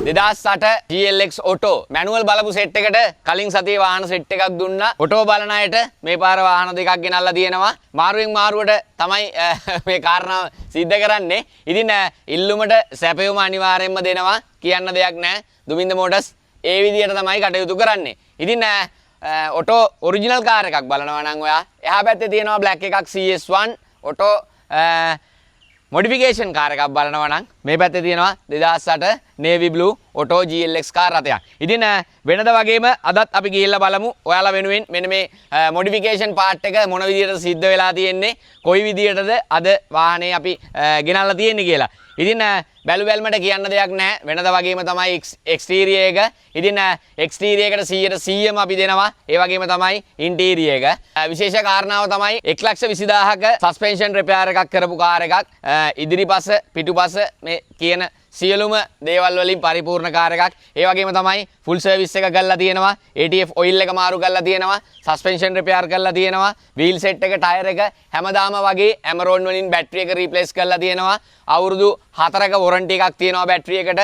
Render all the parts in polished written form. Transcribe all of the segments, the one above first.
2008 GLX auto manual බලපු set එකට කලින් සතියේ වාහන සෙට් එකක් දුන්නා. ඔටෝ බලන අයට මේ පාර වාහන දෙකක් ගෙනල්ලා තියෙනවා. මාරුවෙන් මාරුවට තමයි මේ කාරණාව සිද්ධ කරන්නේ. ඉතින් ඉල්ලුමට සැපයුම අනිවාර්යයෙන්ම දෙනවා කියන්න දෙයක් නැහැ. දුමින්ද මෝටර්ස් ඒ විදියට තමයි කටයුතු කරන්නේ. ඉතින් ඔටෝ ඔරිජිනල් කාර් එකක් බලනවා නම් ඔයා එහා පැත්තේ තියෙනවා බ්ලැක් එකක් CS1. Auto modification car එකක් බලනවා නම් මේ පැත්තේ තියෙනවා 2008 Navy Blue auto GLX car රථයක්. ඉතින් වෙනද වගේම අදත් අපි ගිහිල්ලා බලමු ඔයාලා වෙනුවෙන් මෙන්න මේ මොඩිෆිකේෂන් පාර්ට් එක මොන විදියටද සිද්ධ වෙලා තියෙන්නේ, කොයි විදියටද අද වාහනේ අපි ගෙනල්ලා තියෙන්නේ කියලා. ඉතින් බැලු බැලමට කියන්න දෙයක් නැහැ. වෙනද වගේම තමයි එක්ස්ටීරියර් එක. ඉතින් එක්ස්ටීරියර් එකට 100ට 100ම අපි දෙනවා. ඒ වගේම තමයි ඉන්ටීරියර් එක. විශේෂ කාරණාව තමයි 1,20,000ක සස්පෙන්ෂන් රිපෙයාර් එකක් කරපු කාර් එකක්. ඉදිරිපස පිටුපස මේ කියන සියලුම දේවල් වලින් පරිපූර්ණ කාර් එකක්. ඒ වගේම තමයි ෆුල් සර්විස් එක කරලා තියෙනවා. ATF oil එක මාරු කරලා තියෙනවා. සස්පෙන්ෂන් රිපෙයාර් කරලා තියෙනවා. වීල් සෙට් එක, ටයර් එක හැමදාම වගේ ඇමරෝන් වලින් බැටරි එක රීප්ලේස් කරලා තියෙනවා. අවුරුදු 4ක වොරන්ටි එකක් තියෙනවා බැටරි එකට.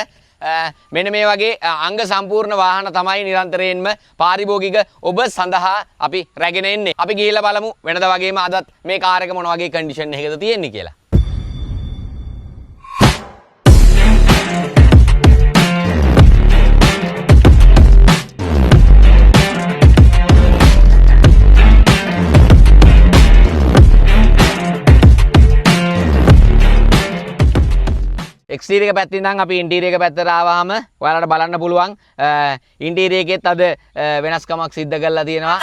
මෙන්න මේ වගේ අංග සම්පූර්ණ වාහන තමයි නිරන්තරයෙන්ම පාරිභෝගික ඔබ සඳහා අපි රැගෙන එන්නේ. අපි ගිහිල්ලා බලමු වෙනද වගේම අදත් මේ කාර් එක මොන වගේ කන්ඩිෂන් එකකද තියෙන්නේ කියලා. එක්ස්ටීරියර් එක පැත්තෙන් ඉඳන් අපි ඉන්ටීරියර් එක පැත්තට ආවහම ඔයාලට බලන්න පුළුවන් ඉන්ටීරියර් එකෙත් අද වෙනස්කමක් සිද්ධ කරලා තියෙනවා.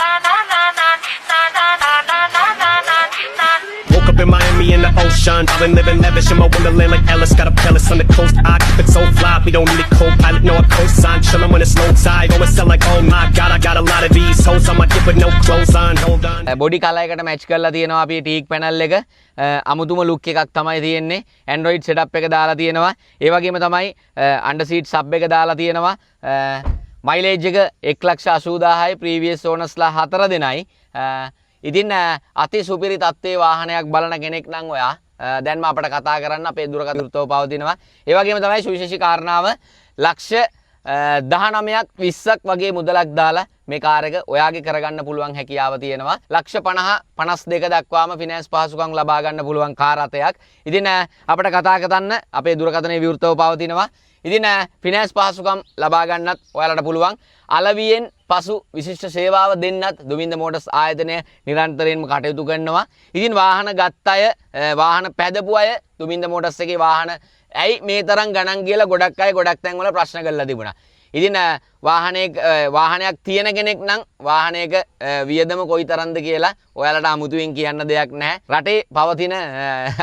Woke up in Miami in the ocean. I've been living lavish in my wonderland like Alice. Got a palace on the coast. I keep it so fly. We don't need a co-pilot, no a cosign. Chillin' when it's low tide. Always sell like, oh my God, I got a lot of these hoes on my dick with no clothes on. Hold on. Body colour එකට match කරලා තියෙනවා අපි ටීක් panel එක. අමුතුම look එකක් තමයි තියෙන්නේ. Android setup එක දාලා තියෙනවා. ඒ වගේම තමයි අන්ඩර් සීට් සබ් එක දාලා තියෙනවා. මයිලේජ් එක 1,80,000යි, ප්‍රීවියස් ඕනර්ස්ලා 4 දෙනයි. ඉතින් අති සුපිරි තත්ත්වයේ වාහනයක් බලන කෙනෙක් නම් ඔයා දැන්ම අපට කතා කරන්න අපේ දුරකථන වෘත්තව පවතිනවා. ඒ වගේම තමයි සුවිශේෂී කාරණාව ලක්ෂ 19ක් 20ක් වගේ මුදලක් දාලා මේ කාර් එක ඔයාගේ කරගන්න පුළුවන් හැකියාව තියෙනවා. ලක්ෂ 50 52 දක්වාම ෆිනෑන්ස් පහසුකම් ලබා ගන්න පුළුවන් කාර් රථයක්. ඉතින් අපට කතා කරන්න අපේ දුරකථනයේ විවෘතව පවතිනවා. ඉතින් ෆිනෑන්ස් පහසුකම් ලබා ගන්නත් ඔයාලට පුළුවන්. අලවියෙන් පසු විශිෂ්ට සේවාව දෙන්නත් දුමින්ද මෝටර්ස් ආයතනය නිරන්තරයෙන්ම කටයුතු කරනවා. ඉතින් වාහන ගත් අය, වාහන පැදපු අය දුමින්ද මෝටර්ස් එකේ වාහන ඇයි මේ තරම් ගණන් කියලා ගොඩක් අය ගොඩක් තැන්වල ප්‍රශ්න කරලා තිබුණා. ඉතින් වාහනයක් තියෙන කෙනෙක් නම් වාහනයක වියදම කොයි තරම්ද කියලා ඔයාලට අමුතුවෙන් කියන්න දෙයක් නැහැ. රටේ පවතින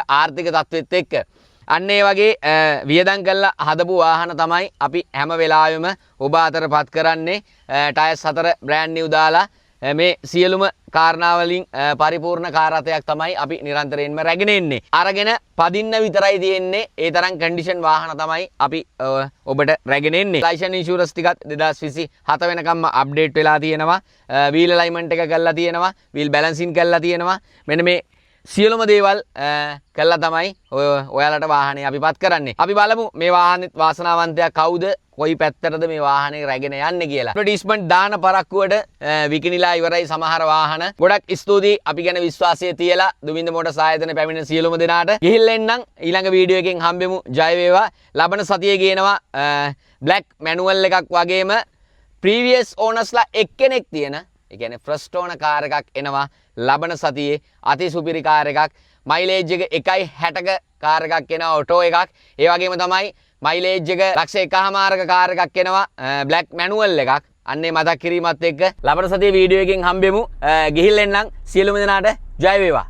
ආර්ථික තත්ත්වෙත් එක්ක අන්න ඒ වගේ වියදම් කරලා හදපු වාහන තමයි අපි හැම වෙලාවෙම ඔබ අතර පත් කරන්නේ. ටයර්ස් 4 බ්‍රෑන්ඩ් නිව් දාලා මේ සියලුම කාරණාවලින් පරිපූර්ණ කාර් රථයක් තමයි අපි නිරන්තරයෙන්ම රැගෙන එන්නේ. අරගෙන පදින්න විතරයි තියෙන්නේ. ඒ තරම් කන්ඩිෂන් වාහන තමයි අපි ඔබට රැගෙන එන්නේ. ලයිසන් ඉන්ෂුරන්ස් ටිකත් 2027 වෙනකම්ම අප්ඩේට් වෙලා තියෙනවා. වීල් ඇලයින්මන්ට් එක කරලා තියෙනවා. වීල් බැලන්සින් කරලා තියෙනවා. මෙන්න මේ සියලුම දේවල් කළා තමයි ඔයාලට වාහනේ අපි පත් කරන්නේ. අපි බලමු මේ වාහනේත් වාසනාවන්තයා කවුද, කොයි පැත්තටද මේ වාහනේ රැගෙන යන්නේ කියලා. ඇඩ්වර්ටයිස්මන්ට් දාන පරක්කුවට විකිණිලා ඉවරයි සමහර වාහන. ගොඩක් ස්තුතියි අපි ගැන විශ්වාසය තියලා දුමින්ද මෝටර්ස් ආයතන පැමිණෙන සියලුම දෙනාට. ගිහිල්ලා එන්නම් ඊළඟ වීඩියෝ එකෙන් හම්බෙමු. ජය වේවා. ලබන සතියේ ගේනවා බ්ලැක් මැනුවල් එකක් වගේම ප්‍රීවියස් ඕනර්ස්ලා එක්කෙනෙක් තියෙන, ඒ කියන්නේ ෆස්ට් ඕනර් කාර් එකක් එනවා ලබන සතියේ. අති සුපිරි කාර් එකක්, මයිලේජ් එක 1.60ක කාර් එකක් එනවා, ඔටෝ එකක්. ඒ වගේම තමයි මයිලේජ් එක ලක්ෂ එකහමාරක කාර් එකක් එනවා, බ්ලැක් මැනුවල් එකක්. අන්නේ මතක් කිරීමත් එක්ක ලබන සතියේ වීඩියෝ එකෙන් හම්බෙමු. ගිහිල්ලා එන්නම්. සියලුම දෙනාට ජය වේවා.